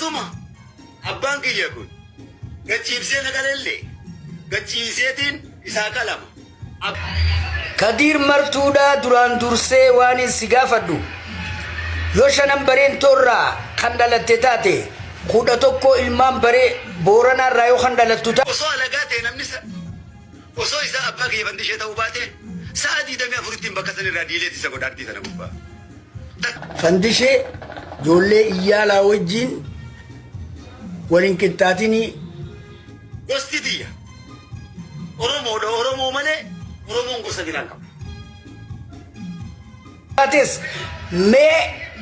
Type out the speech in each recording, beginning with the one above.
Osuma abbaan kiyya kun gachiibsee na qalellee gachiiseetiin isaa qalama. Kadiir Martuudhaa duraan dursee waanin si gaafadhu yoo shanan Bareentoo irraa kan dhalatte taate 11 ilmaan baree Booranaa irraa yoo kan dhalattu taate. Osoo alagaa ta'e namni sa osoo isaa abbaa kiyya fandishee ta'uu baate sa'a 24ttiin bakka san irraa diileet isa godha ardii tana gubbaa. Fandishee ijoollee iyyaalaa wajjiin wal hin qixxaatinii. Gosti tiyya Oromoodha Oromoo malee Oromoon gosa biraa hin qabu. Taates mee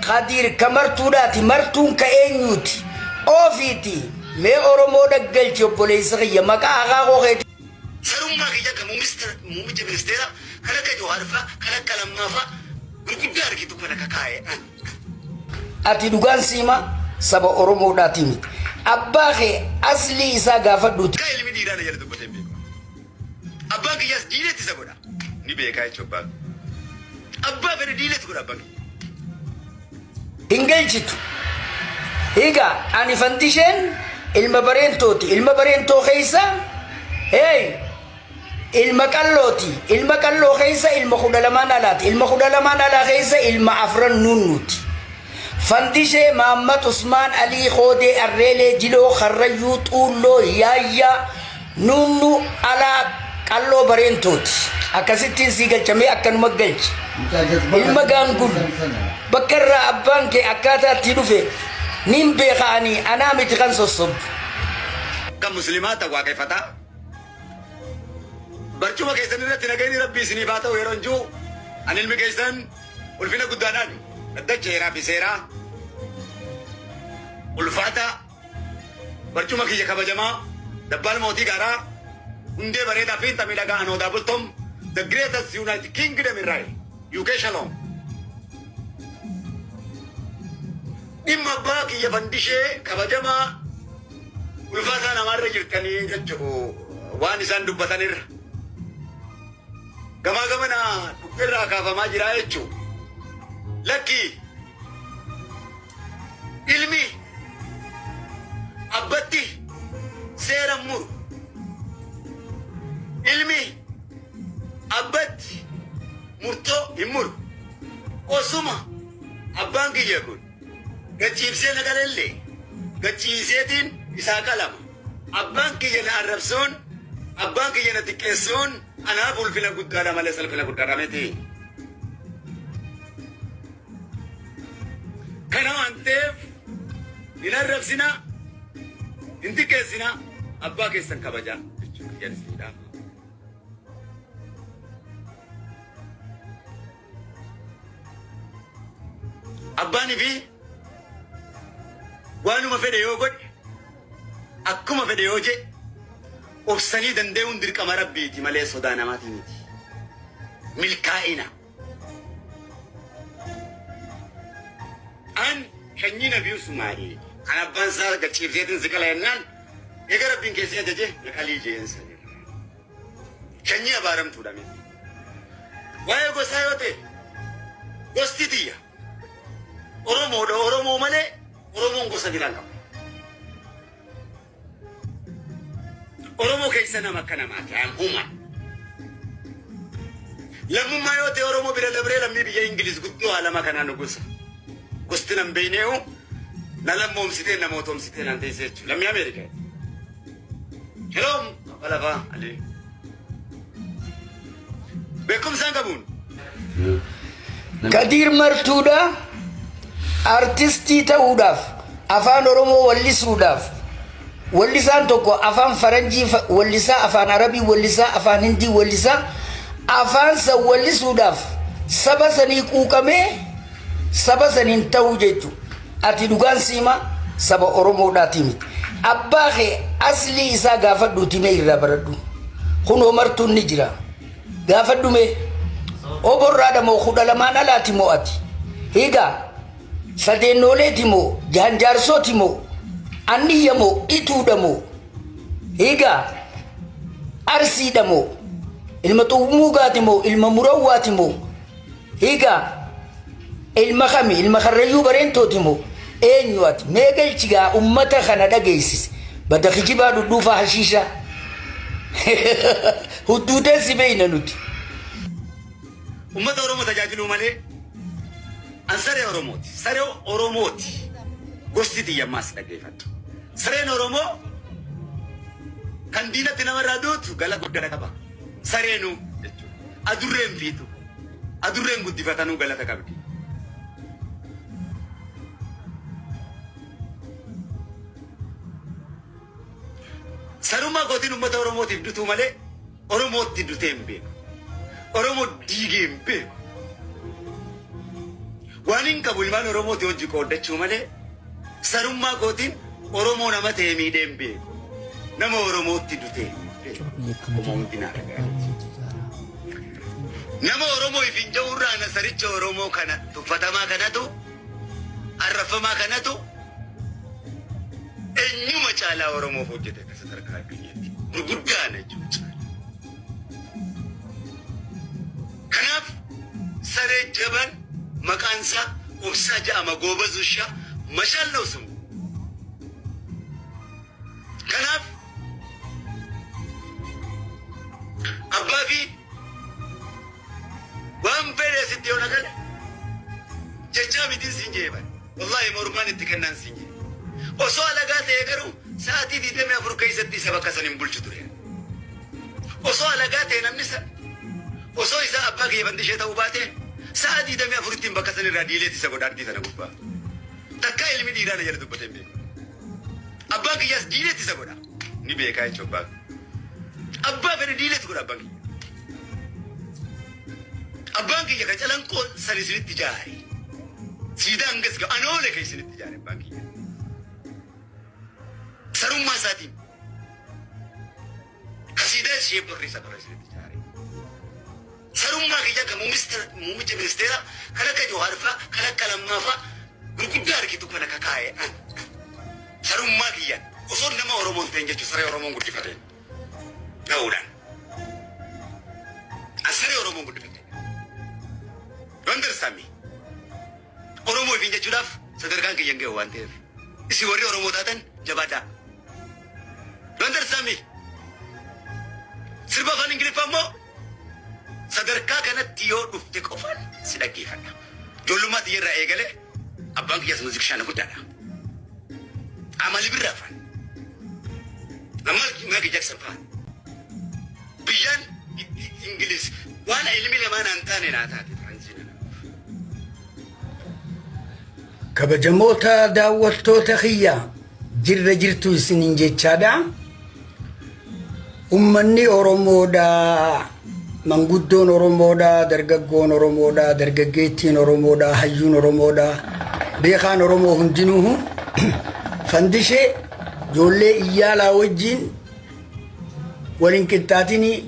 Kadiir ka martuudhaati martuun ka eenyuuti oofiiti mee Oromoo dhaggalchi obboleessa kiyya maqaa akaakoo keetii. Sarummaa kiyya akka muummicha ministeeraa kan akka Jawaar faa kan akka Lammaa faa gurguddaa argitu kana ka kaa'e an. Ati dhugaan siima saba Oromoodhaati miti. Abbaa kee aslii isaa gaafadhuuti. Akka ilmi dhiiraa na jala dubbatee hin beeku. Abbaan kiyyaas diinetti isa godha. Ni beekaa jechuudha abbaan. Abbaa fedhe diinetti godha abbaan kiyya. Hin galchitu. Egaa ani fandisheen ilma bareentooti. Ilma bareentoo keessa hey, ilma qallooti. Ilma qalloo keessa ilma 12n alaati. Ilma 12n alaa keessa ilma afran nuunnuuti. Fandishee Maammat Usmaan Alii Koodee Arreelee Jiloo Karrayyuu Xuulloo Yaayyaa Nuunnu Alaa Qalloo Bareentooti. Akkasittiin sii galchamee akkanuma galchi. Ilma gaangul bakka irraa abbaan kee akkaataa itti dhufe nin beeka ani anaa miti kan sossobdu. Kan muslimaa ta'u waaqeffataa. Barcuma keessan irratti nagayni Rabbii isiniif haa ta'u yeroon jiru ani ilmi keessan ulfina guddaadhaan dhaddacha heeraa fi seeraa ulfaataa barcuma kiyya kabajamaa dabbaal mootii gaaraa hundee bareedaa fiinxa miidhagaa anoodaa bultom the greatest united kingdom irraa UK shalom dhimma abbaa kiyya fandishee kabajamaa ulfaataa namaarra jirtanii jechuun waan isaan dubbatanirra gamaa gamana dhukkeerraa kaafamaa jira jechuun lakkii ilmi abbatti seera muru ilmi abbatti murtoo hin muru osuma abbaan kiyya kun gachiibsee na qalellee gachiiseetiin isaa qalama. Abbaan kiyya na arrabsuun, abbaan kiyya na xiqqeessuun anaaf ulfina guddaadha malee salphina guddaadha miti. Kana waan ta'eef hin arrabsinaa, hin xiqqeessinaa, abbaa keessan kabajaa jechuun kiyyan isinii dhaama. Abbaan fi waanuma fedhe yoo godhe akkuma fedhe yoo jedhe obsanii danda'uun dirqama rabbiiti malee sodaa namaatii miti. Milkaa'ina. An sanyii nabii Usmaa'il kan abbaan isaa gachiifteetiin si qala jennaan eega rabbiin keessi ajaje na qalii jeen sanirra. Sanyii abaaramtuudha miti. Waa'ee gosaa yoo ta'e gosti tiyya Oromoodha Oromoo malee Oromoon gosa biraa hin qabu. Oromoo keessa nama akka namaati. I am human. Lammummaa yoo ta'e Oromoo bira dabree lammii biyya Ingiliz guddoo alama kanaa nu gosa. Gosti nan beeyneehu na lammoomsitee na mootomsitee naan teessee jechuudha. Lammii Ameerikaa. Shalom abbaa lafaa Ali. Beekumsaan qabuun. Kadiir Martuudha artistii ta'uudhaaf afaan Oromoo wallisuudhaaf wallisaan tokko afaan faranjii wallisaa afaan Arabii wallisaa afaan Hindii wallisaa afaan san wallisuudhaaf saba sanii quuqamee saba saniin ta'uu jechuudha. Ati dhugaan siima saba Oromoodhaatii miti. Abbaa kee aslii isaa gaafadhuutii mee irraa baradhu. Kunoo martuun ni jira. Gaafadhu mee. Oborraadha moo 12n alaati moo ati? Hiigaa sadeennooleeti moo jahan jaarsooti moo anniyya moo ituudha moo? Hiigaa arsiidha moo ilma xumuugaati moo ilma murawwaati moo? Hiigaa ilma kami ilma karrayyuu bareentooti moo? Eenyu ati? Mee galchi gaa ummata kana dhageessisi. Bada kijibaa dhudhuufaa hashiishaa. Hudduuteen si beeyna nuti. Ummata Oromoo tajaajiluu malee an saree Oromooti. Saree Oromooti. Gosti tiyya ammaas dhaggeeffadhu. Sareen Oromoo kan diinatti namarraa duutu gala guddaa qaba. Sareenuu jechuudha. Adurreen fiitu. Adurreen guddifatanuu galata qabdi. Sarummaa kootiin uummata Oromootiif dutuu malee Oromootti dutee hin beeku. Oromoo diigee hin beeku. Waan hin qabu ilmaan Oromooti hojii qooddachuu malee sarummaa kootiin Oromoo nama ta'e miidhee hin beeku. Nama Oromootti dutee hin beeku. Akkuma hundi naa dhaga'anitti. Nama Oromoo if hin ja'urraa na saricha Oromoo kana tuffatamaa kanatu arraffamaa kanatu eenyuma caalaa Oromoof hojjete akka sadarkaa addunyaatti gurguddaadha jechuudha. Kanaaf saree jaban maqaan isaa Obsaa ja'ama goobaz ushaa mashaalloo sun. Kanaaf abbaa fi waan fedhe sitti yoo nagale jechaa mitiin siin jee bare. Wallaahi mormaan itti kennaan siin jee. Osoo alagaa ta'e garuu sa'aatii 24 keessatti isa bakka san hin bulchu ture. Osoo alagaa ta'e namni san osoo isaa abbaa kiyya fandishee ta'uu baate sa'a 24tti bakka san irraa diileetti isa godha ardii tana gubbaa. Takkaa ilmi dhiiraa na jala dubbatee hin beeku. Abbaan kiyyaas diileetti isa godha. Ni beekaa jechuun abbaan. Abbaa fedhe diileetti godha abbaan kiyya. Abbaan kiyya ka calanqoo san isinitti ijaare. Siidaa hangas ga'a anoole ka isinitti ijaare abbaan kiyya. Sarummaa isaatiin. Ka siidaa ishee barreessa bara isinitti ijaare. Sarummaa kiyya ka muummicha ministeera kan akka Jawaar fa'a kan akka Lammaa fa'a gurguddaa argitu kana ka kaa'e an. Sarummaa kiyyaan osoo nama Oromoon ta'in jechuun saree Oromoon guddifateen ta'uudhaan. An saree Oromoon guddifateen. You understand me? Oromoo ifiin jechuudhaaf sadarkaan kiyya hin gahu waan ta'eef. Isin warri Oromoo taatan jabaadhaa. You understand me? Sirba afaan Ingiliffaa immoo sadarkaa kanatti yoo dhufte qofaan si dhaggeeffadha. Ijoollummaa tiyya irraa eegalee abbaan kiyyaas muuziqishaana guddaadha. Amali Birraa faan. Amma Michael Jackson faan. Biyyaan Ingiliz waan ilmi namaa naan taane naa taate faranjiin. Kabajamoota daawwattoota kiyya, jirra jirtu isiniin jechaadha. Ummanni Oromoodha, manguddoon Oromoodha, dargaggoon Oromoodha, dargaggeettiin Oromoodha, hayyuun Oromoodha, beekaan Oromoo hundinuu fandishee ijoollee iyyaalaa wajjin waliin qixxaatinii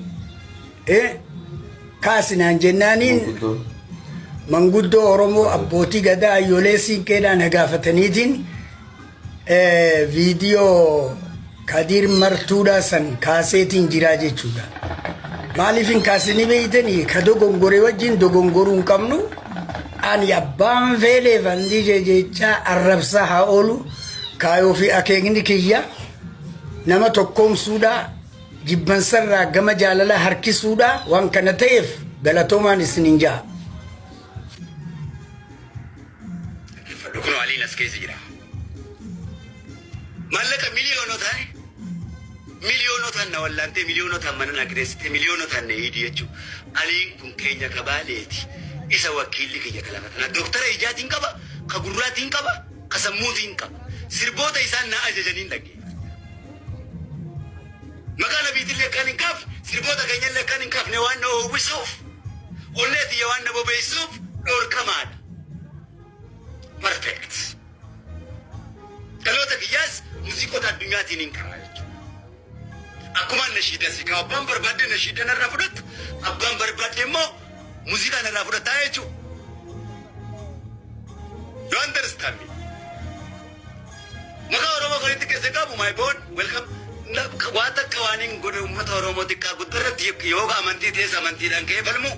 kaasinaan jennaaniin manguddoo Oromoo, abbootii gadaa, hayyoolee siinqeedhaan na gaafataniitiin viidiyoo Kadiir Martuudhaa san kaaseetiin jiraa jechuudha. Maaliif hin kaasini beeytanii? Ka dogongore wajjin dogongoruu hin qabnu. Ani abbaan feelee fandishee jechaa arrabsaa haa oolu. Kaayoo fi akeekni kiyya nama tokkoomsuudha. Jibbansarraa gama jaalala harkisuudha. Waan kana ta'eef galatoomaan isinin ja'a. Dhaggeeffadhu, kunoo Aliin as keessa jira. Maallaqa miliyoonotaan miliyoonotaan na wallaantee, miliyoonotaan mana na kireessitee, miliyoonotaan na hiidii jechuudha. Aliin kun keenya kabaaleeti. Isa wakiilli kiyya ka lafa tanaa. Dooktara ijaatiin qaba, ka gurraatiin qaba, ka sammuutiin qaba. Sirboota isaan na ajajaniin dhaggeeffadha. Maqaa nabiitillee akkaan hin kaafne, sirboota keenyallee akkaan hin kaafne waan na oowwisuuf, onnee tiyya waan na bobeessuuf dhoorkamaadha. Perfect. Dhaloota kiyyaas muuziqoota addunyaatiin hin ka'a jechuudha. Akkuma nashiidaa si kaa'u, abbaan barbaadde nashiidaa narraa fudhattu, abbaan barbaadde immoo muuziqaa narraa fudhataa jechuudha. You understand me? Maqaa Oromoo kan itti keessa qabu, my boy, welcome. Waa takka waan hin godhe uummata Oromoo xiqqaa guddaa irratti. Yoo amantii ta'es amantiidhaan ka'ee falmu,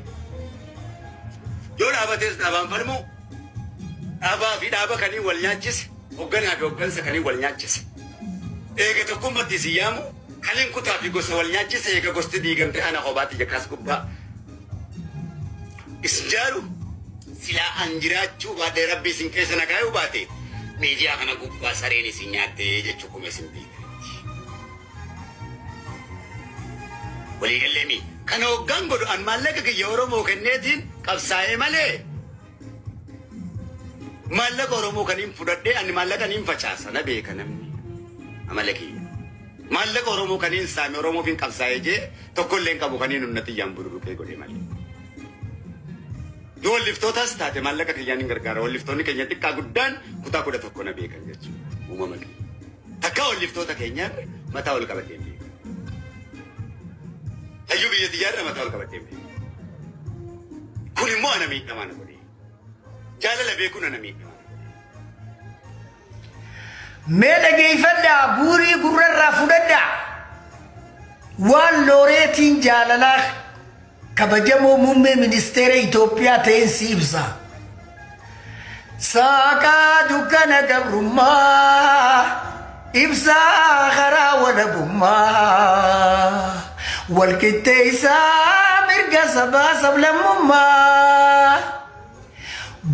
yoo dhaabatees dhaabaan falmu, dhaabaa fi dhaaba kanii wal nyaachise. Hogganaa fi hoggansa kaniin wal nyaachise. Eega tokkummatti isin yaamu kaniin kutaa fi gosa wal nyaachise eega gosti diigamte ana kophaatti jakkaas gubbaa. Isin jaalu silaa an jiraachuu baadhee rabbi isin keessa na kaayuu baate miidiyaa kana gubbaa sareen isin nyaatte jechuu kuma isin beektanitti. Waliigallee mi? Kana hoggaan godhu an maallaqa kiyya Oromoo kenneetiin qabsaa'ee malee maallaqa Oromoo kan hin fudhadhee ani maallaqa niin facaasa na beeka namni amala kiyya. Maallaqa Oromoo kan hin saame Oromoof hin qabsaa'ee jee tokkollee hin qabu kan hin humna xiyyaan bururuqee godhe malee. Yoo walliftootas taate maallaqa kiyyaan hin gargaara. Walliftoonni keenya xiqqaa guddaan kutaa 11 na beekan jechuudha. Uumama kiyya. Takkaa walliftoota keenyarra mataa ol qabadhee hin beeku. Hayyuu biyya tiyyaarra mataa ol qabadhee hin beeku. Kun immoo ana miidhamaa na godhe. Jaalala beekuun ana miidhamaa na godhe. Mee dhageeffadhaa buurii gurrarraa fudhadhaa. Waan looreetiin jaalalaa kabajamoo muummee ministeera Itoophiyaa ta'een si ibsa. Saaqaa dukkana gabrummaa ibsaa karaa walabummaa walqixxeessaa mirga sabaa sablammummaa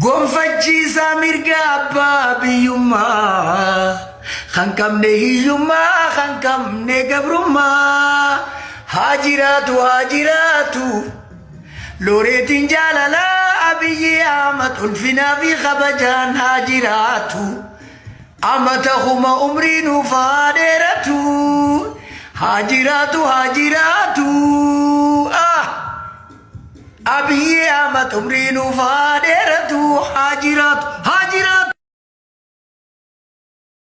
gonfachiisaa mirga abbaa biyyummaa kan qabne hiyyummaa kan qabne gabrummaa haa jiraatu haa jiraatu. Looreetiin jaalalaa Abiyyi Ahmad ulfinaa fi kabajaan haa jiraatu. Amata kuma umrii nuuf haa dheeratu. Haa jiraatu haa jiraatu. Ah! Abiyyi Ahmad umrii nuuf haa dheeratu. Haa jiraatu haa jiraatu.